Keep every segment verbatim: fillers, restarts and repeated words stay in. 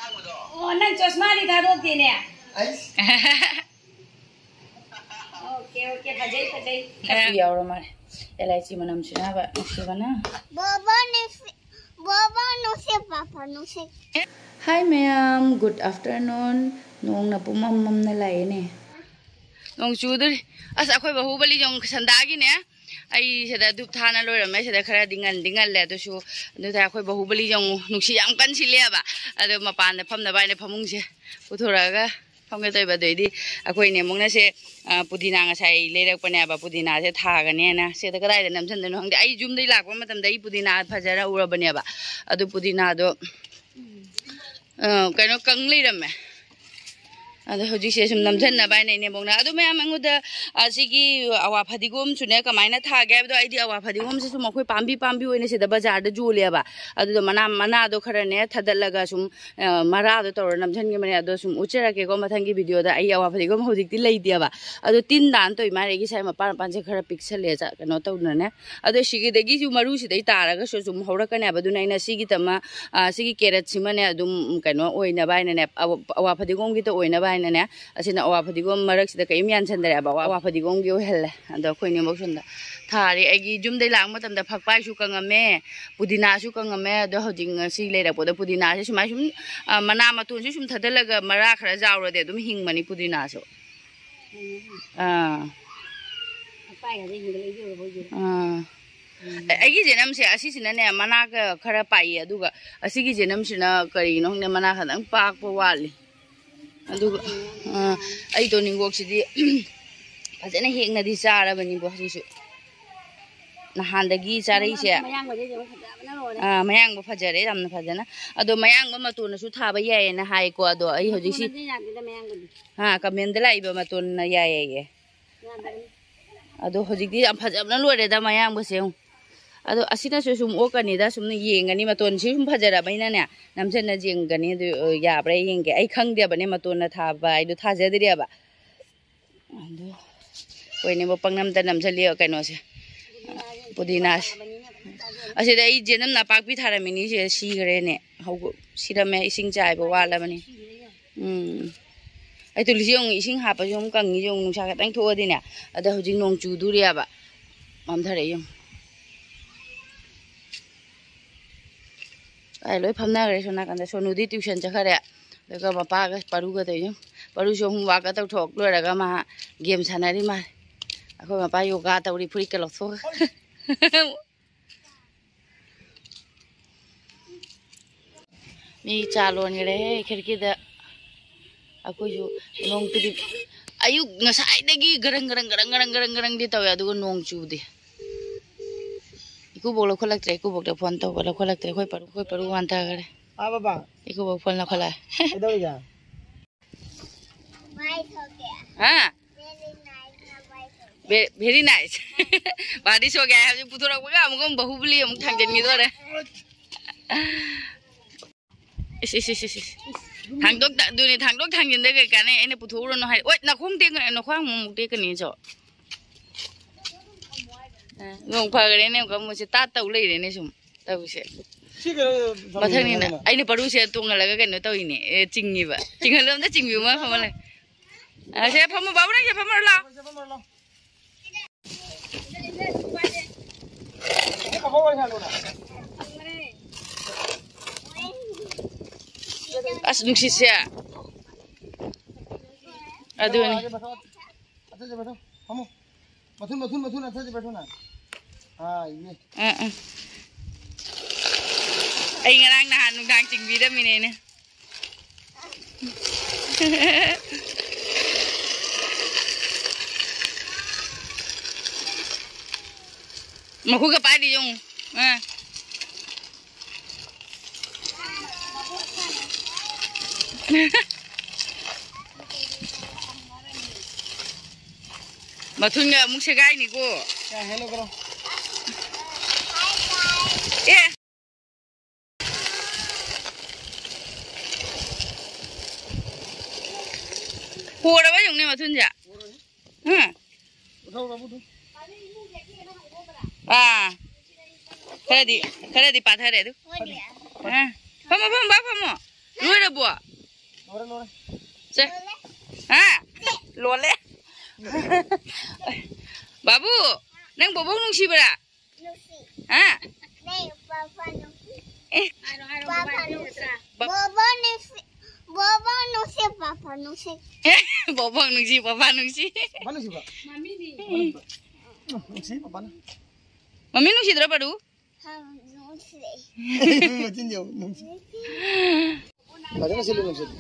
ꯑꯣ, ꯅꯪ ꯆꯣꯁꯃꯥꯗꯤ ꯊꯥꯗꯣꯛꯇꯦꯅꯦ꯫ ꯑꯩꯁ꯫ Okay, okay, ꯐꯖꯩ, ꯐꯖꯩ꯫ ꯌꯥꯎꯔ ꯃꯥꯜꯂꯦ꯫ ꯑꯦꯂꯥꯏꯆꯤ ꯃꯅꯝꯁꯤꯅꯕ ꯅꯨꯡꯁꯤꯕꯅ꯫ ꯕꯣꯕꯣ ꯅꯨꯡꯁꯤ, ꯕꯣꯕꯣ ꯅꯨꯡꯁꯤ, ꯄꯥꯄꯥ ꯅꯨꯡꯁꯤ꯫ ꯍꯥꯏ ꯃꯌꯥꯝ, good afternoon꯫ ꯅꯣꯡꯅ ꯄꯨꯝꯃꯝ ꯃꯝꯅ ꯂꯥꯛꯑꯦꯅꯦ꯫ ꯅꯣꯡ ꯆꯨꯗꯣꯔꯤ꯫ ꯑꯁ, ꯑꯩꯈꯣꯏ ꯕꯥꯍꯨꯕꯂꯤꯁꯦ ꯑꯃꯨꯛ ꯁꯟꯗꯥꯒꯤꯅꯦ꯫ ꯑꯩ ꯁꯤꯗ ꯙꯨꯞ ꯊꯥꯅ ꯂꯣꯏꯔꯝꯃꯦ꯫ ꯁꯤꯗ ꯈꯔꯗꯤ ꯉꯟꯗꯤ ꯉꯜꯂꯦ, ꯑꯗꯨꯁꯨ ꯑꯗꯨꯗ ꯑꯩꯈꯣꯏ ꯕꯥꯍꯨꯕꯂꯤꯁꯦ ꯑꯃꯨꯛ ꯅꯨꯡꯁꯤꯠ ꯌꯥꯝ ꯀꯟ ꯁꯤꯜꯂꯦꯕ꯫ ꯑꯗꯣ ꯃꯄꯥꯟꯗ ꯐꯝꯅꯕ ꯍꯥꯏꯅ ꯐꯃꯨꯡꯁꯦ ꯄꯨꯊꯣꯔꯛꯑꯒ ꯐꯝꯒꯦ ꯇꯧꯕ꯫ ꯑꯗꯩꯗꯤ ꯑꯩꯈꯣꯏ ꯅꯦꯝꯃꯨꯛꯅꯁꯦ, ꯑ, ꯄꯨꯗꯤꯅꯥ ꯉꯁꯥꯏ ꯂꯩꯔꯛꯄꯅꯦꯕ, ꯄꯨꯗꯤꯅꯥꯁꯦ ꯊꯥꯒꯅꯦꯅ꯫ ꯁꯤꯗ ꯀꯗꯥꯏꯗ ꯅꯝꯁꯤꯟꯗꯣꯏꯅꯣ ꯈꯪꯗꯦ꯫ ꯑꯩ ꯌꯨꯝꯗꯩ ꯂꯥꯛꯄ ꯃꯇꯝꯗ ꯑꯩ ꯄꯨꯗꯤꯅꯥ ꯐꯖꯅ ꯎꯔꯕꯅꯦꯕ꯫ ꯑꯗꯨ ꯄꯨꯗꯤꯅꯥꯗꯣ, ꯑ, ꯀꯩꯅꯣ, ꯀꯪ ꯂꯩꯔꯝꯃꯦ꯫ ꯑꯗꯣ ꯍꯧꯖꯤꯛꯁꯦ ꯁꯨꯝ ꯅꯝꯁꯤꯟꯅꯕ ꯍꯥꯏꯅ ꯏꯅꯦꯝꯕꯣꯛꯅ꯫ ꯑꯗꯨ ꯃꯌꯥꯝ ꯑꯩꯉꯣꯟꯗ ꯑꯁꯤꯒꯤ ꯑꯋꯥ ꯐꯗꯤꯒꯣꯝꯁꯨꯅꯦ ꯀꯃꯥꯏꯅ ꯊꯥꯒꯦ ꯍꯥꯏꯕꯗꯣ, ꯑꯩꯗꯤ ꯑꯋꯥ ꯐꯗꯤꯒꯣꯝꯁꯦ ꯁꯨꯝ ꯑꯩꯈꯣꯏ ꯄꯥꯝꯕꯤ ꯄꯥꯝꯕꯤ ꯑꯣꯏꯅ ꯁꯤꯗ ꯕꯖꯥꯔꯗ ꯌꯣꯜꯂꯦꯕ꯫ ꯑꯗꯨꯗꯣ ꯃꯅꯥ, ꯃꯅꯥꯗꯣ ꯈꯔꯅꯦ ꯊꯥꯗꯠꯂꯒ ꯁꯨꯝ, ꯑ, ꯃꯔꯥꯗꯣ ꯇꯧꯔ ꯅꯝꯁꯤꯟꯈꯤꯕꯅꯦ꯫ ꯑꯗꯣ ꯁꯨꯝ ꯎꯠꯆꯔꯛꯀꯦꯀꯣ ꯃꯊꯪꯒꯤ ꯚꯤꯗꯤꯑꯣꯗ꯫ ꯑꯩ ꯑꯋꯥ ꯐꯗꯤꯒꯣꯝ ꯍꯧꯖꯤꯛꯇꯤ ꯂꯩꯇꯦꯕ꯫ ꯑꯗꯣ ꯇꯤꯟ ꯗꯥꯟ ꯇꯧꯏ ꯃꯥꯜꯂꯦ꯫ ꯑꯩꯒꯤ ꯁ꯭ꯋꯥꯏ ꯃꯄꯥꯟ ꯃꯄꯥꯟꯁꯦ ꯈꯔ ꯄꯤꯛꯁꯜꯂꯦ, ꯆ-, ꯀꯩꯅꯣ ꯇꯧꯗꯅꯅꯦ꯫ ꯑꯗꯣ ꯁꯤꯒꯤꯗꯒꯤꯁꯨ ꯃꯔꯨꯁꯤꯗꯩ ꯇꯥꯔꯒꯁꯨ ꯁꯨꯝ ꯍꯧꯔꯛꯀꯅꯦꯕ꯫ ꯑꯗꯨꯅ ꯑꯩꯅ ꯁꯤꯒꯤꯗꯃꯛ, ꯑ, ꯁꯤꯒꯤ ꯀꯦꯔꯠꯁꯤꯃꯅꯦ ꯑꯗꯨꯝ ꯀꯩꯅꯣ ꯑꯣꯏꯅꯕ ꯍꯥꯏꯅꯅꯦ, ꯑꯋꯥ, ꯑꯋꯥ ꯐꯗꯤꯒꯣꯝꯒꯤꯇ ꯑꯣꯏꯅꯕ ꯍꯥꯏꯅꯅꯦ, ꯑꯁꯤꯅ ꯑꯋꯥ ꯐꯗꯤꯒꯣꯝ ꯃꯔꯛꯁꯤꯗ ꯀꯔꯤꯝ ꯌꯥꯟꯁꯟꯗꯔꯦꯕ꯫ ꯑꯋꯥ, ꯑꯋꯥ ꯐꯗꯤꯒꯣꯝꯒꯤ ꯑꯣꯏꯍꯜꯂꯦ꯫ ꯑꯗꯣ ꯑꯩꯈꯣꯏ ꯏꯅꯦꯝꯕꯣꯛ ꯁꯣꯝꯗ ꯊꯥꯔꯤ꯫ ꯑꯩꯒꯤ ꯌꯨꯝꯗꯩ ꯂꯥꯛꯄ ꯃꯇꯝꯗ ꯐꯛꯄꯥꯏꯁꯨ ꯀꯪꯉꯝꯃꯦ, ꯄꯨꯗꯤꯅꯥꯁꯨ ꯀꯪꯉꯝꯃꯦ꯫ ꯑꯗꯣ ꯍꯧꯖꯤꯛ ꯉꯁꯤ ꯂꯩꯔꯛꯄꯗ ꯄꯨꯗꯤꯅꯥꯁꯦ ꯁꯨꯃꯥꯏ ꯁꯨꯝ, ꯑ, ꯃꯅꯥ ꯃꯇꯣꯟꯁꯦ ꯁꯨꯝ ꯊꯥꯗꯠꯂꯒ ꯃꯔꯥ ꯈꯔ ꯆꯥꯎꯔꯗꯤ ꯑꯗꯨꯝ ꯍꯤꯡꯕꯅꯤ ꯄꯨꯗꯤꯅꯥꯁꯨ꯫ ꯑꯥ꯫ ꯐꯛꯄꯥꯏꯒꯁꯦ ꯍꯤꯡꯒꯠꯂꯛꯏꯁꯦ ꯎꯔꯕꯣ ꯍꯧꯖꯤꯛ? ꯑꯥ꯫ ꯎꯝ꯫ ꯑꯦ, ꯑꯩꯒꯤ ꯖꯦꯅꯝꯁꯦ ꯑꯁꯤꯁꯤꯅꯅꯦ ꯃꯅꯥꯒ ꯈꯔ ꯄꯥꯛꯏ, ꯑꯗꯨꯒ ꯑꯁꯤꯒꯤ ꯖꯦꯅꯝꯁꯤꯅ ꯀꯔꯤꯒꯤꯅꯣ ꯈꯪꯗꯦ, ꯃꯅꯥ ꯈꯇꯪ ꯄꯥꯛꯄ ꯋꯥꯠꯂꯤ꯫ ꯑꯗꯨꯒ, ꯑꯥ, ꯑꯩ ꯇꯣꯅꯤꯡꯀꯣꯛꯁꯤꯗꯤ ꯐꯖꯅ ꯍꯦꯛꯅꯗꯤ ꯆꯥꯔꯕꯅꯤꯕꯣ ꯁꯤꯁꯨ꯫ ꯅꯍꯥꯟꯗꯒꯤ ꯆꯥꯔꯛꯏꯁꯦ꯫ ꯃꯌꯥꯡꯕꯁꯦ ꯌꯦꯡꯉꯨ, ꯐꯖꯕꯅ ꯂꯣꯏꯔꯦ꯫ ꯑꯥ, ꯃꯌꯥꯡꯕ ꯐꯖꯔꯦ ꯌꯥꯝꯅ ꯐꯖꯅ꯫ ꯑꯗꯣ ꯃꯌꯥꯡꯕ ꯃꯇꯣꯟꯅꯁꯨ ꯊꯥꯕ ꯌꯥꯏꯌꯦꯅ ꯍꯥꯏꯀꯣ꯫ ꯑꯗꯣ ꯑꯩ ꯍꯧꯖꯤꯛꯁꯤ ꯃꯇꯣꯟꯅꯗꯤ ꯌꯥꯗꯦꯗ ꯃꯌꯥꯡꯕꯗꯤ꯫ ꯑꯥ, comment ꯂꯥꯛꯏꯕ ꯃꯇꯣꯟꯅ ꯌꯥꯏꯌꯦꯌꯦ꯫ ꯌꯥꯗꯕꯅꯤ꯫ ꯑꯗꯣ ꯍꯧꯖꯤꯛꯇꯤ ꯌꯥꯝ ꯐꯖꯕꯅ ꯂꯣꯏꯔꯦꯗ ꯃꯌꯥꯡꯕꯁꯦ ꯌꯦꯡꯉꯨ꯫ ꯑꯗꯣ ꯑꯁꯤꯅꯁꯨ ꯁꯨꯝ ꯑꯣꯛꯀꯅꯤꯗ, ꯁꯨꯝ ꯌꯦꯡꯒꯅꯤ꯫ ꯃꯇꯣꯟꯁꯤ ꯁꯨꯝ ꯐꯖꯔꯕꯅꯤꯅꯅꯦ, ꯅꯝꯁꯤꯟꯅ ꯌꯦꯡꯒꯅꯤ꯫ ꯑꯗꯨ, ꯑ, ꯌꯥꯕ꯭ꯔꯥ ꯌꯦꯡꯒꯦ꯫ ꯑꯩ ꯈꯪꯗꯦꯕꯅꯦ ꯃꯇꯣꯟꯅ ꯊꯥꯕ ꯍꯥꯏꯗꯣ, ꯊꯥꯖꯗ꯭ꯔꯤꯑꯕ꯫ ꯑꯗꯨ ꯑꯩꯈꯣꯏꯅꯦꯕꯨ ꯄꯪꯅꯝꯇ ꯅꯝꯁꯤꯜꯂꯤ ꯀꯩꯅꯣꯁꯦ, ꯄꯨꯗꯤꯅꯥꯁꯦ꯫ ꯑꯁꯤꯗ ꯑꯩ ꯖꯦꯅꯝ ꯅꯄꯥꯛꯄꯤ ꯊꯥꯔꯝꯃꯤꯅꯤ, ꯁꯤꯗ ꯁꯤꯈ꯭ꯔꯦꯅꯦ꯫ ꯍꯧꯒ-, ꯁꯤꯔꯝꯃꯦ, ꯏꯁꯤꯡ ꯆꯥꯏꯕ ꯋꯥꯠꯂꯕꯅꯤ꯫ ꯎꯝ꯫ ꯑꯩ ꯇꯨꯂꯤꯁꯤ ꯌꯦꯡꯉꯨ, ꯏꯁꯤꯡ ꯍꯥꯞꯄꯁꯨ ꯑꯃꯨꯛ ꯀꯪꯉꯤ, ꯌꯦꯡꯉꯨ, ꯅꯨꯡꯁꯥ ꯈꯤꯇꯪ ꯊꯣꯛꯑꯗꯤꯅꯦ꯫ ꯑꯗ ꯍꯧꯖꯤꯛ ꯅꯣꯡ ꯆꯨꯗꯣꯔꯤꯑꯕ꯫ ꯃꯝꯊꯔꯛꯑꯦ ꯌꯦꯡꯉꯨ꯫ ꯑꯩ ꯂꯣꯏ ꯐꯝꯅꯈ꯭ꯔꯦ ꯁꯣꯝ ꯅꯥꯀꯟꯗ꯫ ꯁꯣꯅꯨꯗꯤ ꯇ꯭ꯌꯨꯁꯟ ꯆꯠꯈ꯭ꯔꯦ꯫ ꯑꯗꯨꯒ ꯃꯄꯥꯒ ꯄꯔꯨꯒ ꯇꯧꯔꯤ ꯌꯦꯡꯉꯨ꯫ ꯄꯔꯨꯁꯨ ꯑꯃꯨꯛ ꯋꯥꯛꯀ ꯇꯧꯊꯣꯛ ꯂꯣꯏꯔꯒ ꯃꯥ ꯒꯦꯝ ꯁꯥꯟꯅꯔꯤ ꯃꯥꯜꯂꯦ꯫ ꯑꯩꯈꯣꯏ ꯃꯄꯥ ꯌꯣꯒꯥ ꯇꯧꯔꯤ, ꯐꯨꯔꯤꯠꯀ ꯂꯧꯊꯣꯛꯑꯒ꯫ ꯃꯤ ꯆꯥ ꯂꯣꯟꯈ꯭ꯔꯦꯍꯦ ꯈꯤꯔꯀꯤꯗ꯫ ꯑꯩꯈꯣꯏꯁꯨ ꯅꯣꯡ ꯄꯤꯔꯤ-, ꯑꯌꯨꯛ ꯉꯁꯥꯏꯗꯒꯤ ꯒꯔꯪ ꯒꯔꯪ ꯒꯔꯪ ꯒꯔꯪ ꯒꯔꯪ ꯒꯔꯪꯗꯤ ꯇꯧꯋꯦ, ꯑꯗꯨꯒ ꯅꯣꯡ ꯆꯨꯗꯦ꯫ ꯏꯀꯨꯕꯣꯛ ꯂꯧꯈꯠꯂꯛꯇ꯭ꯔꯦ, ꯏꯀꯨꯕꯣꯛꯇ ꯐꯣꯟ ꯇꯧꯕ ꯂꯧꯈꯠꯂꯛꯇ꯭ꯔꯦ꯫ ꯑꯩꯈꯣꯏ ꯄꯔꯨ, ꯑꯩꯈꯣꯏ ꯄꯔꯨ ꯋꯥꯟꯊꯈ꯭ꯔꯦ꯫ ꯑꯥ, ꯕꯕꯥ꯫ ꯏꯀꯨꯕꯣꯛ ꯐꯣꯟ ꯂꯧꯈꯠꯂꯛꯑꯦ꯫ ꯀꯩꯗꯧꯔꯤꯒꯦ? ꯍꯥ? ꯚꯦ-, very nice꯫ ꯃꯥꯗꯤ ꯁꯣꯒꯦ ꯍꯥꯏꯕꯁꯦ ꯄꯨꯊꯣꯔꯛꯄꯒ ꯑꯃꯨꯛꯀ ꯑꯃꯨꯛ ꯕꯥꯍꯨꯕꯂꯤ ꯑꯃꯨꯛ ꯊꯥꯡꯖꯟꯈꯤꯗꯣꯔꯦ꯫ ꯏꯁ, ꯏꯁ, ꯏꯁ, ꯏꯁ, ꯏꯁ꯫ ꯊꯥꯡꯗꯣꯛ ꯊꯥ-, ꯑꯗꯨꯅꯦ, ꯊꯥꯡꯗꯣꯛ ꯊꯥꯡꯖꯤꯟꯗ ꯀꯩ ꯀꯥꯟꯅꯩ? ꯑꯩꯅ ꯄꯨꯊꯣꯛꯎꯔꯅꯨ ꯍꯥꯏ꯫ ꯑꯣꯏ, ꯅꯈꯣꯡ ꯇꯦꯛꯀꯅꯤ, ꯅꯈ꯭ꯋꯥꯡ ꯑꯃꯨꯛ ꯇꯦꯛꯀꯅꯤ ꯆꯣ꯫ ꯑ, ꯅꯣꯡ ꯐꯈ꯭ꯔꯦꯅꯦ, ꯑꯃꯨꯛꯀ ꯃꯣꯏꯁꯦ ꯇꯥꯠ ꯇꯧ ꯂꯩꯔꯦꯅꯦ ꯁꯨꯝ ꯇꯧꯔꯤꯁꯦ꯫ ꯁꯤ ꯀꯩꯅꯣ ꯃꯊꯪꯅꯤꯅ ꯇꯧꯔꯤꯅꯦ꯫ ꯑꯩꯅ ꯄꯔꯨꯁꯦ ꯇꯣꯡꯍꯜꯂꯒ ꯀꯩꯅꯣ ꯇꯧꯔꯤꯅꯦ꯫ ꯑꯦ, ꯆꯤꯡꯉꯤꯕ꯫ ꯆꯤꯡꯍꯜꯂꯣ, ꯑꯝꯇ ꯆꯤꯡꯕꯤꯌꯨ, ꯃꯥ ꯐꯝꯍꯜꯂꯦ꯫ ꯑ, ꯁꯦ ꯐꯝꯃꯣ, ꯕꯥꯕꯨ, ꯅꯪ ꯁꯦ ꯐꯝꯃꯣ ꯂꯥꯎ꯫ ꯑꯁ, ꯅꯨꯡꯁꯤꯠꯁꯦ꯫ ꯑꯗꯨꯅꯤ꯫ अच्छा से बैठो, हम। मथुन, मथुन, मथुन, अच्छा से बैठो ना। हाँ, ये। ꯑ, ꯑ꯫ ꯑꯩ ꯉꯔꯥꯡ ꯅꯍꯥꯟ ꯅꯨꯡꯗꯥꯡ ꯆꯤꯡꯕꯤꯔꯝꯃꯤꯅꯦ ꯑꯩꯅ꯫ ꯃꯈꯨꯠꯀ ꯄꯥꯏꯔꯤ ꯌꯦꯡꯉꯨ꯫ ꯑ꯫ ꯃꯊꯨꯟꯒ ꯑꯃꯨꯛ ꯁꯦꯒꯥꯏꯅꯤꯀꯣ꯫ ꯀꯌꯥ ꯍꯦꯜꯂꯣ ꯀꯔꯣ? ꯑꯦ꯫ ꯍꯣꯔꯕ ꯌꯦꯡꯉꯨꯅꯦ ꯃꯊꯨꯟꯁꯦ꯫ ꯎꯝ꯫ ꯄꯨꯊꯧꯔꯣ, ꯄꯨꯊꯧ꯫ ꯑꯥ꯫ ꯈꯔꯗꯤ, ꯈꯔꯗꯤ ꯄꯥꯊꯔꯦ ꯑꯗꯨ꯫ ꯑꯥ, ꯐꯝꯃꯣ, ꯐꯝꯃꯣ, ꯕꯥ, ꯐꯝꯃꯣ꯫ ꯂꯣꯏꯔꯕꯣ? ꯂꯣꯏꯔꯦ, ꯂꯣꯏꯔꯦ꯫ ꯆꯦ꯫ ꯍꯥ? ꯂꯣꯜꯂꯦ꯫ ꯕꯥꯕꯨ, ꯅꯪ ꯕꯣꯕꯣꯛ ꯅꯨꯡꯁꯤꯕ꯭ꯔꯥ? ꯅꯨꯡꯁꯤ꯫ ꯍꯥ? ꯅꯪ ꯄꯥꯄꯥ ꯅꯨꯡꯁꯤ꯫ ꯑꯦ꯫ ꯄꯥꯄꯥ ꯅꯨꯡꯁꯤ꯫ ꯕ- ꯕꯣꯕꯣꯛ ꯅꯨꯡꯁꯤ꯫ ꯕꯣꯕꯣꯛ ꯅꯨꯡꯁꯤ, ꯄꯥꯄꯥ ꯅꯨꯡꯁꯤ꯫ ꯕꯣꯕꯣꯛ ꯅꯨꯡꯁꯤ, ꯄꯥꯄꯥ ꯅꯨꯡꯁꯤ꯫ ꯄꯥꯄꯥ ꯅꯨꯡꯁꯤꯕ? ꯎꯝ, ꯅꯨꯡꯁꯤ ꯄꯥꯄꯥꯅ꯫ ꯃꯝꯃꯤ ꯅꯨꯡꯁꯤꯗ꯭ꯔꯣ, ꯄꯥꯔꯨ? ꯍꯥꯎ, ꯅꯨꯡꯁꯤ꯫ ꯃꯆꯤꯟ ꯌꯦꯡꯉꯨ, ꯅꯨꯡꯁꯤ꯫ ꯐꯖꯅ ꯁꯤꯜꯂꯨ, ꯅꯨꯡꯁꯤꯠ꯫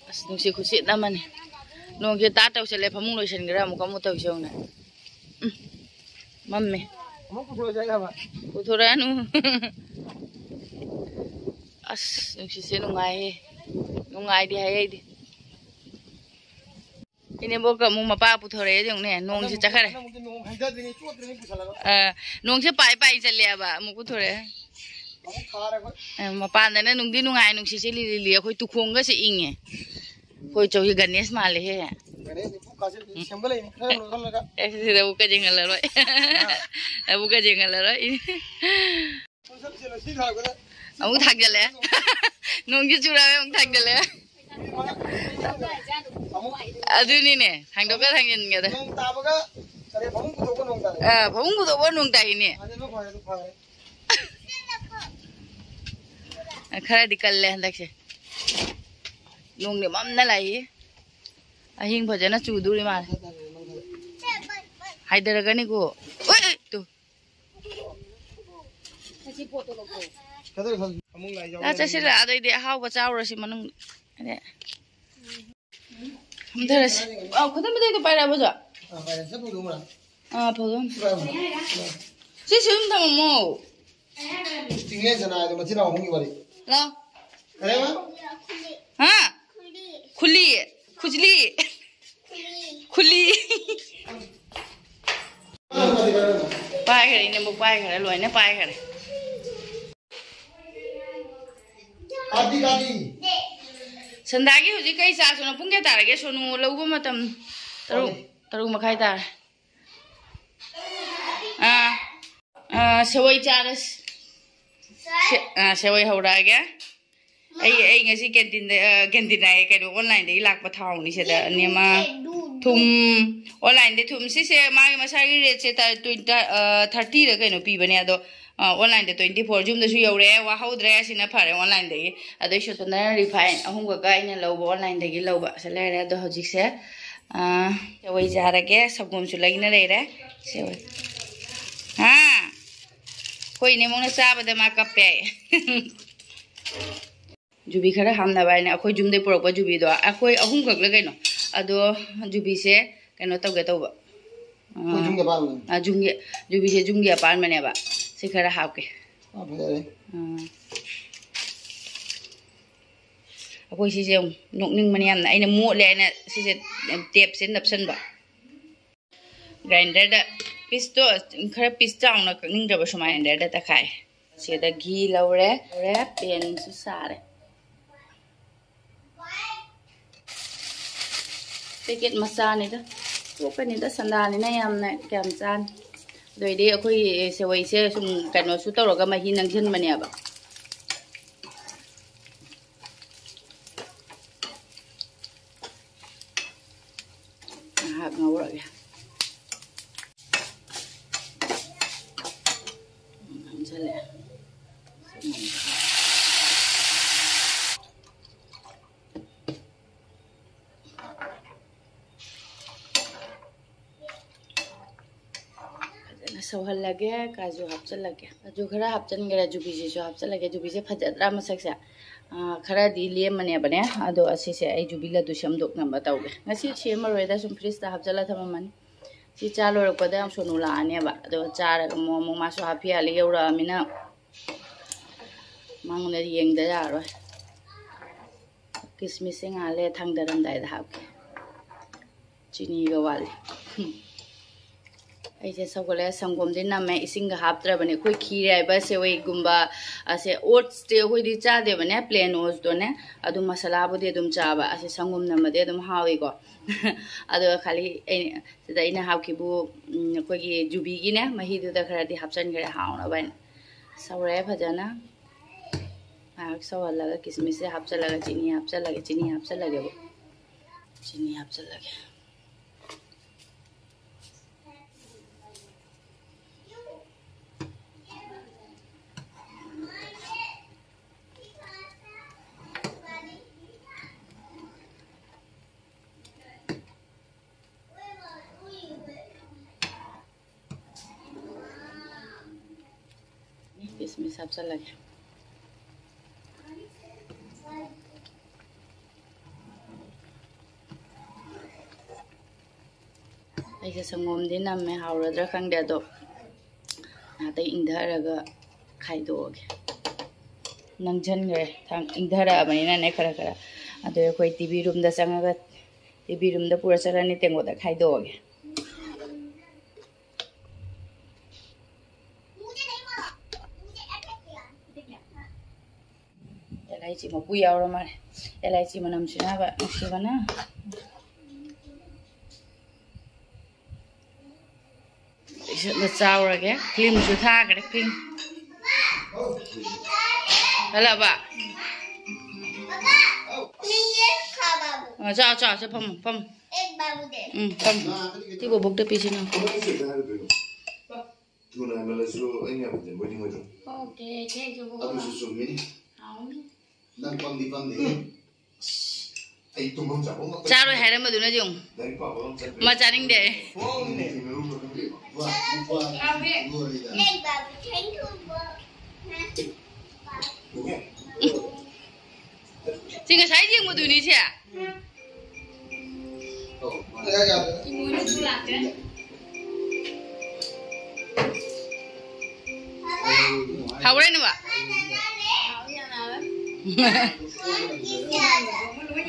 ꯑꯁ, ꯅꯨꯡꯁꯤꯠ ꯈꯨꯁꯤꯠ ꯑꯃꯅꯤ꯫ ꯅꯣꯡꯁꯦ ꯇꯥ ꯇꯧꯁꯜꯂꯦ, ꯐꯃꯨꯡ ꯂꯣꯏꯁꯟꯈ꯭ꯔꯦ, ꯑꯃꯨꯛ ꯑꯃꯨꯛ ꯇꯧꯁꯦ ꯌꯦꯡꯉꯨꯅꯦ꯫ ꯎꯝ, ꯃꯝꯃꯦ꯫ ꯑꯃꯨꯛ ꯄꯨꯊꯣꯔꯛꯑꯁꯦ ꯍꯥꯏꯔꯕ? ꯄꯨꯊꯣꯔꯛꯑꯅꯨ꯫ ꯑꯁ, ꯅꯨꯡꯁꯤꯠꯁꯦ ꯅꯨꯡꯉꯥꯏꯍꯦ꯫ ꯅꯨꯡꯉꯥꯏꯗꯤ ꯍꯥꯏ ꯑꯩꯗꯤ꯫ ꯏꯅꯦꯝꯕꯣꯛꯀ ꯑꯃꯨꯛ ꯃꯄꯥ ꯄꯨꯊꯣꯔꯛꯑꯦ ꯌꯦꯡꯉꯨꯅꯦ, ꯅꯣꯡꯁꯦ ꯆꯠꯈ꯭ꯔꯦ꯫ ꯅꯣꯡ ꯍꯩꯊꯗ꯭ꯔꯤꯉꯩ ꯆꯣꯠꯇ꯭ꯔꯤꯉꯩ ꯄꯨꯁꯜꯂꯒ꯫ ꯑ, ꯅꯣꯡꯁꯦ ꯄꯥꯏ ꯄꯥꯏ ꯆꯠꯂꯦꯕ, ꯑꯃꯨꯛ ꯄꯨꯊꯣꯔꯛꯑꯦ꯫ ꯑꯃꯨꯛ ꯊꯥꯔꯦ ꯑꯩꯈꯣꯏ꯫ ꯑ, ꯃꯄꯥꯟꯗꯅ ꯅꯨꯡꯗꯤ ꯅꯨꯡꯉꯥꯏ, ꯅꯨꯡꯁꯤꯠꯁꯦ ꯂꯤꯂꯤ ꯂꯤ, ꯑꯩꯈꯣꯏ ꯇꯨꯈꯣꯡꯒꯁꯦ ꯏꯪꯉꯦ꯫ ꯑꯩꯈꯣꯏ ꯆꯧꯁꯤ ꯒꯅꯦꯁ ꯃꯥꯜꯂꯦꯍꯦ꯫ ꯒꯅꯦꯁ ꯏꯄꯨ ꯀꯥꯁꯦ ꯁꯦꯝꯒꯠꯂꯛꯏꯅꯦ, ꯈꯔ ꯂꯣꯜꯍꯜꯂꯒ꯫ ꯑꯦ, ꯁꯤꯗ ꯑꯃꯨꯛꯀ ꯌꯦꯡꯍꯜꯂꯔꯣꯏ꯫ ꯑꯥ꯫ ꯑꯃꯨꯛꯀ ꯌꯦꯡꯍꯜꯂꯔꯣꯏ꯫ ꯑꯃꯨꯛ ꯊꯥꯡꯖꯜꯂꯦ꯫ ꯅꯣꯡꯁꯨ ꯆꯨꯔꯛꯑꯦ, ꯑꯃꯨꯛ ꯊꯥꯡꯖꯜꯂꯦ꯫ ꯑꯗꯨꯅꯤꯅꯦ, ꯊꯥꯡꯗꯣꯛꯀ ꯊꯥꯡꯖꯤꯟꯒꯗ꯫ ꯅꯣꯡ ꯇꯥꯕꯒ, ꯑꯗꯩ ꯐꯃꯨꯡ ꯄꯨꯊꯣꯛꯄ ꯅꯣꯡ ꯇꯥꯔꯦ꯫ ꯑꯥ, ꯐꯃꯨꯡ ꯄꯨꯊꯣꯛꯄ ꯅꯣꯡ ꯇꯥꯏꯅꯦ꯫ ꯑꯗꯨꯅ ꯐꯔꯦ, ꯑꯗꯨ ꯐꯔꯦ꯫ ꯈꯔꯗꯤ ꯀꯜꯂꯦ ꯍꯟꯗꯛꯁꯦ꯫ ꯅꯣꯡꯗꯤ ꯃꯝꯅ ꯂꯥꯛꯏ꯫ ꯑꯍꯤꯡ ꯐꯖꯅ ꯆꯨꯗꯣꯔꯤ ꯃꯥꯜꯂꯦ꯫ ꯍꯥꯏꯊꯔꯒꯅꯤꯀꯣ꯫ ꯑꯣꯏ, ꯑꯣꯏ, ꯇꯨ꯫ ꯆꯥ ꯆꯠꯁꯤꯜꯂꯛꯑꯗꯩꯗꯤ ꯑꯍꯥꯎꯕ ꯆꯥꯎꯔꯁꯤ ꯃꯅꯨꯡꯗ꯫ ꯑꯗꯩ ꯐꯝꯊꯔꯁꯤ꯫ ꯑꯥ, ꯈꯨꯗꯝ ꯃꯇꯦꯛꯇꯣ ꯄꯥꯏꯔꯛꯑꯕꯁꯨ? ꯑꯥ, ꯐꯧꯗꯣꯝ꯫ ꯁꯤꯁꯨ ꯑꯗꯨꯝ ꯊꯝꯃꯝꯃꯣ꯫ ꯆꯤꯡꯂꯦꯟ ꯁꯅꯥ ꯍꯥꯏꯗꯣ ꯃꯆꯤꯟ ꯃꯅꯥꯎ ꯑꯍꯨꯝꯒꯤ ꯋꯥꯔꯤ꯫ ꯂꯥꯎ꯫ ꯀꯔꯤꯕ? ꯍꯥ? ꯈꯨꯂꯤ꯫ ꯈꯨꯖꯂꯤ꯫ ꯈꯨꯂꯤ꯫ ꯄꯥꯏꯈ꯭ꯔꯦ, ꯏꯅꯦꯝꯕꯣꯛ ꯄꯥꯏꯈ꯭ꯔꯦ, ꯂꯣꯏꯅ ꯄꯥꯏꯈ꯭ꯔꯦ꯫ ꯁꯟꯗꯥꯒꯤ ꯍꯧꯖꯤꯛ ꯀꯩ ꯆꯥꯁꯤꯅꯣ? ꯄꯨꯡ ꯀꯌꯥ ꯇꯥꯔꯒꯦ? ꯁꯣꯅꯨ ꯂꯧꯕ ꯃꯇꯝ ꯇꯔꯨꯛ, ꯇꯔꯨꯛ ꯃꯈꯥꯏ ꯇꯥꯔꯦ꯫ ꯑꯥ꯫ ꯑꯥ, ꯁꯦꯋꯩ ꯆꯥꯔꯁꯤ꯫ ꯁꯦ-, ꯑꯥ, ꯁꯦꯋꯩ ꯍꯧꯔꯛꯑꯒꯦ꯫ ꯑꯩ, ꯑꯩ ꯉꯁꯤ canteen ꯗ, ꯑꯥ, canteen ꯍꯥꯏꯌꯦ, ꯀꯩꯅꯣ, online ꯗꯒꯤ ꯂꯥꯛꯄ ꯊꯥꯎꯅꯤ ꯁꯤꯗ꯫ ꯑꯅꯤ ꯑꯃ, ꯊꯨꯝ, online ꯗ ꯊꯨꯝ, ꯁꯤꯁꯦ ꯃꯥꯒꯤ ꯃꯁꯥꯒꯤ rate ꯁꯦ ꯇ-, twenty, ꯑꯥ, thirty ꯔ ꯀꯩꯅꯣ ꯄꯤꯕꯅꯦ, ꯑꯗꯣ, ꯑꯥ, online ꯗ twenty four꯫ ꯌꯨꯝꯗꯁꯨ ꯌꯧꯔꯛꯑꯦ, ꯋꯥꯍꯧꯗ꯭ꯔꯦ, ꯁꯤꯅ ꯐꯔꯦ online ꯗꯒꯤ꯫ ꯑꯗꯩ ꯁꯣꯁꯣꯅꯔ refine ꯑꯍꯨꯝꯈꯛꯀ ꯑꯩꯅ ꯂꯧꯕ, online ꯗꯒꯤ ꯂꯧꯕ꯫ ꯁꯤ ꯂꯩꯔꯦ꯫ ꯑꯗꯣ ꯍꯧꯖꯤꯛꯁꯦ, ꯑꯥ, ꯁꯦꯋꯩ ꯆꯥꯔꯒꯦ, ꯁꯪꯒꯣꯝꯁꯨ ꯂꯩꯅ ꯂꯩꯔꯦ꯫ ꯁꯦꯋꯩ꯫ ꯍꯥ? ꯑꯩꯈꯣꯏ ꯏꯅꯦꯃꯨꯡꯅ ꯆꯥꯕꯗ ꯃꯥ ꯀꯞꯄꯦ꯫ ꯖꯨꯕꯤ ꯈꯔ ꯍꯥꯞꯅꯕ ꯍꯥꯏꯅ ꯑꯩꯈꯣꯏ ꯌꯨꯝꯗꯩ ꯄꯨꯔꯛꯄ ꯖꯨꯕꯤꯗꯣ ꯑꯩꯈꯣꯏ ꯑꯍꯨꯝꯈꯛꯂ ꯀꯩꯅꯣ꯫ ꯑꯗꯣ ꯖꯨꯕꯤꯁꯦ ꯀꯩꯅꯣ ꯇꯧꯒꯦ ꯇꯧꯕ꯫ ꯑꯩꯈꯣꯏ ꯌꯨꯝꯒꯤ ꯑꯄꯥꯟꯕꯅꯦ꯫ ꯑꯥ, ꯌꯨꯝꯒꯤ, ꯖꯨꯕꯤꯁꯦ ꯌꯨꯝꯒꯤ ꯑꯄꯥꯟꯕꯅꯦꯕ꯫ ꯁꯤ ꯈꯔ ꯍꯥꯞꯀꯦ꯫ ꯑꯥ, ꯐꯖꯔꯦ꯫ ꯑꯥ꯫ ꯑꯩꯈꯣꯏ ꯁꯤꯁꯦ ꯑꯃꯨꯛ ꯅꯣꯛꯅꯤꯡꯕꯅꯦ ꯌꯥꯝꯅ꯫ ꯑꯩꯅ ꯃꯣꯠꯂꯦ ꯍꯥꯏꯅ ꯁꯤꯁꯦ tape ꯁꯦ ꯅꯞꯁꯟꯕ꯫ Grinder ꯗ piece ꯇꯣ ꯈꯔ piece ꯆꯥꯎꯅ ꯀꯛꯅꯤꯡꯗ꯭ꯔꯕ ꯁꯨꯃꯥꯏꯅ grinder ꯗ ꯇꯛꯈꯥꯏ꯫ ꯁꯤꯗ ꯘꯤ ꯂꯧꯔꯦ, ꯂꯧꯔꯦ, pan ꯁꯨ ꯁꯥꯔꯦ꯫ Packet ꯃꯆꯥꯅꯤꯗ, ꯇꯣꯛꯀꯅꯤꯗ, ꯁꯟꯗꯥꯅꯤꯅ ꯌꯥꯝꯅ ꯀꯌꯥꯝ ꯆꯥꯅꯤ꯫ ꯑꯗꯨ ꯑꯣꯏꯗꯤ ꯑꯩꯈꯣꯏꯒꯤ ꯁꯦꯋꯩꯁꯦ ꯁꯨꯝ ꯀꯩꯅꯣꯁꯨ ꯇꯧꯔꯒ ꯃꯍꯤ ꯅꯪꯁꯤꯟꯕꯅꯦꯕ꯫ ꯉꯥꯏꯍꯥꯛ ꯉꯧꯔꯒꯦ꯫ ꯅꯪꯁꯜꯂꯛꯑꯦ꯫ ꯐꯖꯅ ꯁꯧꯍꯜꯂꯒꯦ꯫ ꯀꯥꯖꯨ ꯍꯥꯞꯆꯤꯜꯂꯒꯦ꯫ ꯀꯥꯖꯨ ꯈꯔ ꯍꯥꯞꯆꯤꯟꯈ꯭ꯔꯦ꯫ ꯖꯨꯕꯤꯁꯤꯁꯨ ꯍꯥꯞꯆꯤꯜꯂꯒꯦ꯫ ꯖꯨꯕꯤꯁꯦ ꯐꯖꯗ꯭ꯔꯥ ꯃꯁꯛꯁꯦ? ꯑꯥ, ꯈꯔꯗꯤ ꯂꯦꯝꯃꯅꯦꯕꯅꯦ꯫ ꯑꯗꯣ ꯑꯁꯤꯁꯦ ꯑꯩ ꯖꯨꯕꯤ ꯂꯗꯨ ꯁꯦꯝꯗꯣꯛꯅꯕ ꯇꯧꯒꯦ꯫ ꯉꯁꯤ ꯁꯦꯝꯃꯔꯣꯏꯗ, ꯁꯨꯝ fridge ꯇ ꯍꯥꯞꯆꯤꯜꯂ ꯊꯝꯃꯝꯃꯅꯤ꯫ ꯁꯤ ꯆꯥ ꯂꯣꯏꯔꯛꯄꯗ ꯁꯣꯅꯨ ꯂꯥꯛꯑꯅꯦꯕ꯫ ꯑꯗꯣ ꯆꯥꯔꯒ ꯑꯃꯨꯛ, ꯑꯃꯨꯛ ꯃꯥꯁꯨ ꯍꯥꯞꯄꯤ ꯌꯥꯜꯂꯤ ꯌꯧꯔꯛꯑꯃꯤꯅ ꯃꯉꯣꯟꯗ ꯌꯦꯡꯗ ꯌꯥꯔꯣꯏ꯫ ꯀꯤꯁꯃꯤꯁꯁꯦ ꯉꯥꯜꯂꯦ, ꯊꯥꯡꯗꯔꯝꯗꯥꯏꯗ ꯍꯥꯞꯀꯦ꯫ ꯆꯤꯅꯤꯒ ꯋꯥꯠꯂꯤ꯫ ꯑꯩꯁꯦ ꯁꯧꯒꯠꯂꯦ, ꯁꯪꯒꯣꯝꯗꯤ ꯅꯝꯃꯦ, ꯏꯁꯤꯡꯒ ꯍꯥꯞꯇ꯭ꯔꯕꯅꯦ꯫ ꯑꯩꯈꯣꯏ ꯈꯤꯔ ꯍꯥꯏꯕ ꯁꯦꯋꯩꯒꯨꯝꯕ ꯑꯁꯦ, ꯑꯣꯠꯁꯇꯤ ꯑꯩꯈꯣꯏꯗꯤ ꯆꯥꯗꯦꯕꯅꯦ, ꯄ꯭ꯂꯦꯟ ꯑꯣꯠꯁꯇꯣꯅꯦ꯫ ꯑꯗꯨꯝ ꯃꯁꯥꯂꯥꯕꯨꯗꯤ ꯑꯗꯨꯝ ꯆꯥꯕ꯫ ꯑꯁꯦ ꯁꯪꯒꯣꯝ ꯅꯝꯃꯗꯤ ꯑꯗꯨꯝ ꯍꯥꯎꯏꯀꯣ꯫ ꯑꯗꯨꯒ ꯈꯥꯂꯤ ꯑꯩꯅ ꯁꯤꯗ ꯑꯩꯅ ꯍꯥꯞꯈꯤꯕꯨ, ꯎꯝ, ꯑꯩꯈꯣꯏꯒꯤ ꯖꯨꯕꯤꯒꯤꯅꯦ, ꯃꯍꯤꯗꯨꯗ ꯈꯔꯗꯤ ꯍꯥꯞꯆꯤꯟꯈ꯭ꯔꯦ ꯍꯥꯎꯅꯕ ꯍꯥꯏꯅ꯫ ꯁꯧꯔꯦ ꯐꯖꯅ꯫ ꯉꯥꯏꯍꯥꯛ ꯁꯧꯍꯜꯂꯒ ꯀꯤꯁꯃꯤꯁꯁꯦ ꯍꯥꯞꯆꯤꯜꯂꯒ ꯆꯤꯅꯤ ꯍꯥꯞꯆꯤꯜꯂꯒꯦ꯫ ꯆꯤꯅꯤ ꯍꯥꯞꯆꯤꯜꯂꯒꯦꯕ꯫ ꯆꯤꯅꯤ ꯍꯥꯞꯆꯤꯜꯂꯒꯦ꯫ ꯀꯤꯁꯃꯤꯁ ꯍꯥꯞꯆꯤꯜꯂꯒꯦ꯫ ꯑꯩꯁꯦ ꯁꯪꯒꯣꯝꯗꯤ ꯅꯝꯃꯦ, ꯍꯥꯎꯔꯗ꯭ꯔꯥ ꯈꯪꯗꯦ, ꯑꯗꯣ ꯉꯥꯏꯍꯥꯛꯇꯪ ꯏꯪꯊꯔꯒ ꯈꯥꯏꯗꯣꯛꯑꯒꯦ꯫ ꯅꯪꯁꯤꯟꯈ꯭ꯔꯦ, ꯊꯥꯡ-, ꯏꯪꯊꯔꯛꯑꯕꯅꯤꯅꯅꯦ ꯈꯔ ꯈꯔ꯫ ꯑꯗꯣ ꯑꯩꯈꯣꯏ ꯇꯤ ꯚꯤ ꯔꯨꯝꯗ ꯆꯪꯉꯒ, ꯇꯤ ꯚꯤ ꯔꯨꯝꯗ ꯄꯨꯔ ꯆꯠꯂꯅꯤ, ꯇꯦꯡꯀꯣꯠꯇ ꯈꯥꯏꯗꯣꯛꯑꯒꯦ꯫ ꯑꯦꯂꯥꯏꯆꯤ ꯃꯀꯨ ꯌꯥꯎꯔ ꯃꯥꯜꯂꯦ꯫ ꯑꯦꯂꯥꯏꯆꯤ ꯃꯅꯝꯁꯤꯅꯕ ꯅꯨꯡꯁꯤꯕꯅ꯫ ꯏꯁꯤꯡꯗ ꯆꯥꯎꯔꯒꯦ꯫ ꯀ꯭ꯔꯤꯝꯁꯨ ꯊꯥꯈ꯭ꯔꯦ, ꯀ꯭ꯔꯤꯝ꯫ ꯍꯜꯂꯛꯑꯕ? ꯑ, ꯆꯥꯎ, ꯆꯥꯎ, ꯆꯥꯎ, ꯐꯝꯃꯨ, ꯐꯝꯃꯨ꯫ ꯎꯝ, ꯐꯝꯃꯨ꯫ ꯁꯤ ꯕꯣꯕꯣꯛꯇ ꯄꯤꯁꯤ ꯅꯪ꯫ ꯊꯨꯅ ꯍꯟꯃꯜꯂꯁꯨ ꯑꯩꯅ ꯌꯥꯝ ꯍꯟꯖꯤꯟꯕ ꯑꯣꯏꯅꯤꯡꯉꯣꯏꯗ꯭ꯔꯣ? ꯑꯣꯀꯦ, thank you, ꯕꯣꯕꯣꯛ꯫ ꯑꯗꯨꯁꯨ ꯆꯨꯝꯃꯤꯅꯤ꯫ ꯍꯥꯎꯅꯤ꯫ ꯅꯪ ꯄꯪꯗꯤ ꯄꯪꯗꯦ꯫ ꯑꯁ, ꯑꯩ ꯇꯨꯝꯐꯝ ꯆꯥꯐꯝ ꯑꯃ ꯆꯥꯔꯣꯏ ꯍꯥꯏꯔꯝꯕꯗꯨꯅ ꯌꯦꯡꯉꯨ꯫ ꯂꯥꯏꯔꯤꯛ ꯄꯥꯕ ꯑꯃ ꯆꯠꯈ꯭ꯔꯦ꯫ ꯃꯥ ꯆꯥꯅꯤꯡꯗꯦ꯫ ꯐꯣꯟꯅꯦ꯫ ꯅꯨꯃꯤꯠꯀꯤ ꯃꯔꯨꯝꯂ ꯈꯪꯗꯦ꯫ ꯋꯥ, ꯋꯥ, ꯂꯣꯏꯔꯦꯗ꯫ ꯕꯣꯕꯣꯛ꯫ ꯁꯤ ꯉꯁꯥꯏ ꯌꯦꯡꯕꯗꯨꯅꯤ ꯁꯦ꯫ ꯍꯧꯔꯦꯅꯦꯕ꯫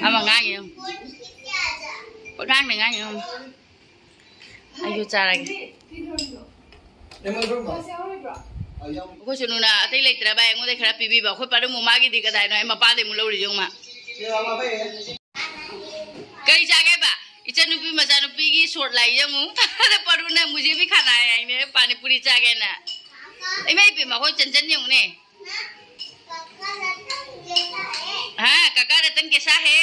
ꯑꯃ ꯉꯥꯡꯉꯤ ꯌꯦꯡꯉꯨ꯫ ꯄꯉꯥꯡꯗ ꯉꯥꯡꯉꯤ ꯌꯦꯡꯉꯨ꯫ ꯑꯩꯁꯨ ꯆꯥꯔꯒꯦ꯫ ꯑꯩꯈꯣꯏ ꯁꯨꯅꯨꯅ ꯑꯇꯩ ꯂꯩꯇ꯭ꯔꯕ ꯑꯩꯉꯣꯟꯗ ꯈꯔ ꯄꯤꯕꯤꯕ꯫ ꯑꯩꯈꯣꯏ ꯄꯥꯔꯨ ꯑꯃꯨꯛ ꯃꯥꯒꯤꯗꯤ ꯀꯗꯥꯏꯅꯣ? ꯑꯩ ꯃꯄꯥꯗꯩ ꯑꯃꯨꯛ ꯂꯧꯔꯤꯁꯦ ꯌꯦꯡꯉꯨ ꯃꯥ꯫ ꯀꯩ ꯆꯥꯒꯦꯕ? ꯏꯆꯟꯅꯨꯄꯤ ꯃꯆꯥꯅꯨꯄꯤꯒꯤ ꯁꯣꯔꯠ ꯂꯥꯏ ꯌꯦꯡꯉꯨ꯫ ꯑꯗ ꯄꯥꯔꯨꯅ ꯃꯨꯖꯦ ꯚꯤ ꯈꯥꯅꯥ ꯍꯥꯏ ꯍꯥꯏꯅꯦ, ꯄꯥꯅꯤꯄꯨꯔꯤ ꯆꯥꯒꯦꯅ꯫ ꯏꯃꯥ ꯏꯕꯦꯝꯃ, ꯑꯩꯈꯣꯏ ꯆꯟꯆꯟ ꯌꯦꯡꯉꯨꯅꯦ꯫ ꯍꯥ, ꯀꯀꯥ ꯔꯇꯟ ꯀꯦꯁꯥ ꯍꯦ,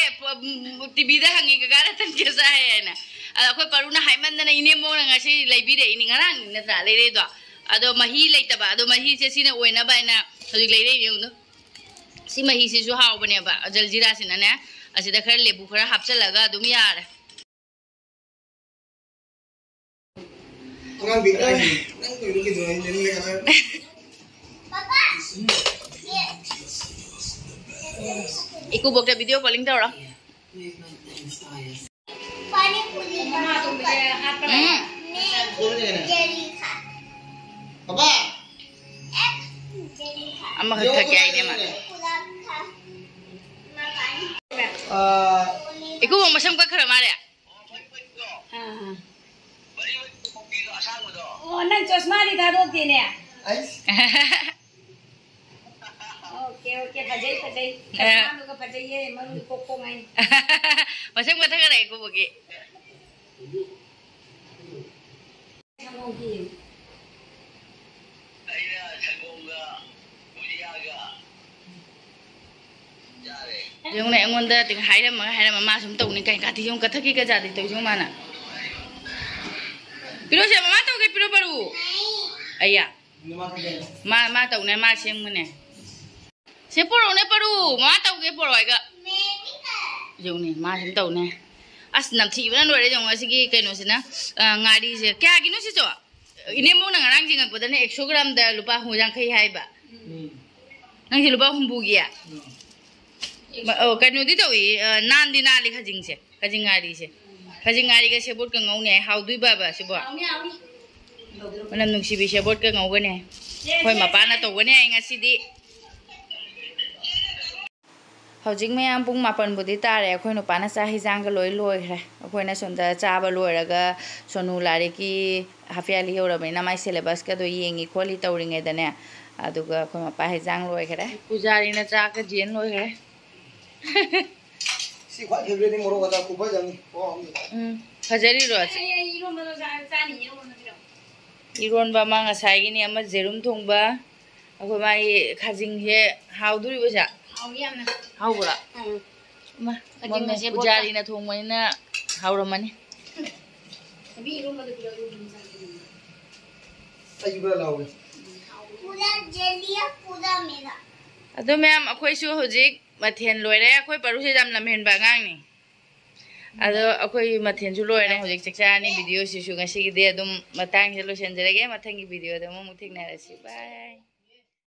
ꯇꯤꯚꯤꯗ ꯍꯪꯉꯤ, ꯀꯀꯥ ꯔꯇꯟ ꯀꯦꯁꯥ ꯍꯦ ꯍꯥꯏꯅ꯫ ꯑꯗ ꯑꯩꯈꯣꯏ ꯄꯥꯔꯨꯅ ꯍꯥꯏꯃꯟꯗꯅ ꯏꯅꯦꯝꯕꯣꯛꯅ ꯉꯁꯤ ꯂꯩꯕꯤꯔꯛꯏꯅꯤ, ꯉꯔꯥꯡ ꯅꯠꯇ꯭ꯔꯥ ꯂꯩꯔꯛꯏꯗꯣ? ꯑꯗꯣ ꯃꯍꯤ ꯂꯩꯇꯕ, ꯑꯗꯣ ꯃꯍꯤꯁꯦ ꯁꯤꯅ ꯑꯣꯏꯅꯕ ꯍꯥꯏꯅ ꯍꯧꯖꯤꯛ ꯂꯩꯔꯛꯏꯅꯦ, ꯌꯦꯡꯉꯨꯗꯣ꯫ ꯁꯤ ꯃꯍꯤꯁꯤꯁꯨ ꯍꯥꯎꯕꯅꯦꯕ, ꯖꯜꯖꯤꯔꯥꯁꯤꯅꯅꯦ꯫ ꯑꯁꯤꯗ ꯈꯔ ꯂꯦꯕꯨ ꯈꯔ ꯍꯥꯞꯆꯜꯂꯒ ꯑꯗꯨꯝ ꯌꯥꯔꯦ꯫ ꯑꯉꯥꯡꯕꯤ ꯀꯗꯥꯏꯗꯅꯣ? ꯅꯪ ꯇꯧꯔꯤꯗꯣ ꯀꯩꯗꯧꯔꯒꯦ? ꯅꯪ ꯂꯩ-, ꯏꯀꯨꯕꯣꯛꯇ video calling ꯇꯧꯔꯣ꯫ ꯄꯥꯅꯤꯄꯨꯔꯤ ꯃꯃꯥ ꯇꯣꯝꯕꯤꯁꯦ ꯍꯥꯠꯄ ꯎꯝ꯫ ꯖꯦꯂꯤ ꯈꯥ꯫ ꯄꯥꯄꯥ! ꯑꯦ, ꯖꯦꯂꯤ ꯈꯥ꯫ ꯑꯃꯈꯛ ꯊꯛꯀꯦ ꯍꯥꯏꯅꯦ ꯃꯥ꯫ ꯒꯨꯂꯥꯞ ꯈꯥ꯫ ꯃꯥ ꯄꯥꯅꯤ꯫ ꯑꯥ꯫ ꯏꯀꯨꯕꯣꯛ ꯃꯁꯝ ꯀꯛꯈ꯭ꯔ ꯃꯥꯜꯂꯦ꯫ ꯑꯥ꯫ ꯑꯣ, ꯅꯪ ꯆꯣꯁꯃꯥꯗꯤ ꯊꯥꯗꯣꯛꯇꯦꯅꯦ꯫ ꯑꯩꯁ꯫ ꯑꯣꯀꯦ, ꯑꯣꯀꯦ, ꯐꯖꯩ, ꯐꯖꯩ꯫ ꯑꯦ꯫ ꯆꯣꯁꯃꯥꯗꯨꯒ ꯐꯖꯩꯌꯦ, ꯃꯔꯨ ꯏꯀꯣꯛ ꯀꯣꯛꯉꯩ꯫ ꯃꯁꯝ ꯀꯛꯊꯠꯈ꯭ꯔꯦ ꯏꯀꯨꯕꯣꯛꯀꯤ꯫ ꯁꯪꯒꯣꯝꯒꯤ꯫ ꯑꯩꯅ ꯁꯪꯒꯣꯝꯒ ꯕꯨꯖꯤꯌꯥꯒ ꯆꯥꯔꯦ꯫ ꯌꯦꯡꯉꯨꯅꯦ, ꯑꯩꯉꯣꯟꯗ ꯍꯥꯏꯔꯝꯃꯒ ꯍꯥꯏꯔꯝꯃ ꯃꯥ ꯁꯨꯝ ꯇꯧꯅꯤ ꯀꯥꯏ꯫ ꯀꯥꯇꯤ ꯌꯦꯡꯉꯨ, ꯀꯊꯛꯀꯤ ꯀꯖꯥꯗꯤ ꯇꯧꯏꯁꯦ ꯌꯦꯡꯉꯨ ꯃꯥꯅ꯫ ꯄꯤꯔꯨꯁꯦ, ꯃꯃꯥ ꯇꯧꯒꯦ, ꯄꯤꯔꯨ ꯄꯥꯔꯨ꯫ ꯑꯩꯌꯥ꯫ ꯃꯥ, ꯃꯥ ꯇꯧꯅꯦ, ꯃꯥ ꯁꯦꯝꯒꯅꯦ꯫ ꯁꯦ ꯄꯣꯔꯛꯎꯅꯦ ꯄꯥꯔꯨ, ꯃꯥ ꯇꯧꯒꯦ ꯄꯣꯔꯛꯑꯣ ꯍꯥꯏꯒ꯫ ꯌꯦꯡꯉꯨꯅꯦ, ꯃꯥ ꯁꯨꯝ ꯇꯧꯅꯦ꯫ ꯑꯁ, ꯅꯝꯊꯤꯕꯅ ꯂꯣꯏꯔꯦ꯫ ꯌꯦꯡꯉꯨ, ꯑꯁꯤꯒꯤ ꯀꯩꯅꯣꯁꯤꯅ, ꯑ, ꯉꯥꯔꯤꯁꯦ꯫ ꯀꯌꯥꯒꯤꯅꯣ ꯁꯤꯁꯨ? ꯏꯅꯦꯝꯕꯣꯛꯅ ꯉꯔꯥꯡ ꯌꯦꯡꯉꯛꯄꯗꯅꯦ ꯑꯦꯛꯁꯣ ꯒ꯭ꯔꯥꯝꯗ ꯂꯨꯄꯥ ꯍꯨꯝꯐꯨ ꯌꯥꯡꯈꯩ ꯍꯥꯏꯕ꯫ ꯎꯝ꯫ ꯅꯪꯁꯦ ꯂꯨꯄꯥ ꯍꯨꯝꯐꯨꯒꯤ? ꯎꯝ꯫ ꯃ-, ꯑꯣ, ꯀꯩꯅꯣꯗꯤ ꯇꯧꯏ, ꯑ, ꯅꯥꯟꯗꯤ ꯅꯥꯜꯂꯤ ꯈꯖꯤꯡꯁꯦ, ꯈꯖꯤꯡ ꯉꯥꯔꯤꯁꯦ꯫ ꯈꯖꯤꯡ ꯉꯥꯔꯤꯒ ꯁꯦꯕꯣꯠꯀ ꯉꯧꯅꯤ ꯍꯥꯏ, ꯍꯥꯎꯗꯣꯏꯕꯕ ꯁꯤꯕꯣ꯫ ꯍꯥꯎꯅꯤ, ꯍꯥꯎꯅꯤ꯫ ꯃꯅꯝ ꯅꯨꯡꯁꯤꯕꯤ ꯁꯦꯕꯣꯠꯀ ꯉꯧꯒꯅꯤ ꯍꯥꯏ꯫ ꯑꯩꯈꯣꯏ ꯃꯄꯥꯅ ꯇꯧꯒꯅꯤ ꯍꯥꯏ ꯉꯁꯤꯗꯤ꯫ ꯍꯧꯖꯤꯛ ꯃꯌꯥꯝ ꯄꯨꯡ ꯃꯥꯄꯟꯕꯨꯗꯤ ꯇꯥꯔꯦ꯫ ꯑꯩꯈꯣꯏ ꯅꯨꯄꯥꯅ ꯆꯥꯛ ꯍꯤꯟꯖꯥꯡꯒ ꯂꯣꯏ ꯂꯣꯏꯈ꯭ꯔꯦ꯫ ꯑꯩꯈꯣꯏꯅ ꯁꯣꯝꯗ ꯆꯥꯕ ꯂꯣꯏꯔꯒ ꯁꯣꯅꯨ ꯂꯥꯏꯔꯤꯛꯀꯤ half yearly ꯌꯧꯔꯕꯅꯤꯅ ꯃꯥꯏ syllabusꯀꯗꯣ ꯌꯦꯡꯉꯤ ꯈꯣꯠꯂꯤ ꯇꯧꯔꯤꯉꯩꯗꯅꯦ, ꯑꯗꯨꯒ ꯑꯩꯈꯣꯏ ꯃꯄꯥ ꯍꯤꯟꯖꯥꯡ ꯂꯣꯏꯈ꯭ꯔꯦ꯫ ꯄꯨꯖꯥꯔꯤꯅ ꯆꯥꯛꯀ ꯌꯦꯟ ꯂꯣꯏꯈ꯭ꯔꯦ꯫ ꯁꯤ ꯈ꯭ꯋꯥꯏ favouriteꯅꯤ, ꯃꯣꯔꯣꯛ ꯑꯗ ꯈꯨꯐꯖ ꯑꯃꯅꯤ꯫ ꯎꯝ, ꯐꯖꯔꯤꯔꯣ? ꯑꯩ, ꯑꯩ ꯏꯔꯣꯟꯕꯗꯣ ꯆꯥ-, ꯆꯥꯅꯤꯡꯉꯦ, ꯏꯔꯣꯟꯕꯗꯣ ꯄꯤꯔꯛꯑꯣ꯫ ꯏꯔꯣꯟꯕ ꯑꯃ ꯉꯁꯥꯏꯒꯤꯅꯤ, ꯑꯃ ꯖꯦꯔꯨꯝ ꯊꯣꯡꯕ꯫ ꯑꯩꯈꯣꯏ ꯃꯥꯒꯤ ꯈꯥꯖꯤꯡꯁꯦ ꯍꯥꯎꯗꯣꯔꯤꯕꯣ ꯏꯆꯥ? ꯍꯥꯎꯏ ꯌꯥꯝꯅ꯫ ꯍꯥꯎꯕ꯭ꯔꯥ? ꯎꯝ꯫ ꯏꯃꯥ, ꯈꯥꯖꯤꯡ ꯃꯃꯤ ꯑꯁꯦ ꯄꯨꯖꯥꯔꯤꯅ ꯊꯣꯡꯕꯅꯤꯅ ꯍꯥꯎꯔꯝꯃꯅꯤ꯫ ꯊꯕꯤ ꯏꯔꯣꯟꯕꯗꯣ ꯄꯤꯔꯛꯑꯣ, ꯏꯔꯣꯟꯕ ꯆꯥꯒꯦ꯫ ꯑꯩꯁꯨ ꯈꯔ ꯂꯧꯒꯦ꯫ पूरा जल लिया, पूरा मेरा। ꯑꯗꯣ ꯃꯌꯥꯝ, ꯑꯩꯈꯣꯏꯁꯨ ꯍꯧꯖꯤꯛ ꯃꯊꯦꯜ ꯂꯣꯏꯔꯦ꯫ ꯑꯩꯈꯣꯏ ꯄꯥꯔꯨꯁꯦ ꯌꯥꯝ ꯂꯝꯍꯦꯟꯕ ꯑꯉꯥꯡꯅꯤ꯫ ꯑꯗꯣ ꯑꯩꯈꯣꯏ ꯃꯊꯦꯜꯁꯨ ꯂꯣꯏꯔꯦ꯫ ꯍꯧꯖꯤꯛ ꯆꯥꯛ ꯆꯥꯔꯅꯤ꯫ Videoꯁꯤꯁꯨ ꯉꯁꯤꯒꯤꯗꯤ ꯑꯗꯨꯝ ꯃꯇꯥꯡꯁꯤꯗ ꯂꯣꯏꯁꯤꯟꯖꯔꯒꯦ꯫ ꯃꯊꯪꯒꯤ videoꯗ ꯑꯃꯨꯛ ꯊꯦꯡꯅꯔꯁꯤ꯫ Bye꯫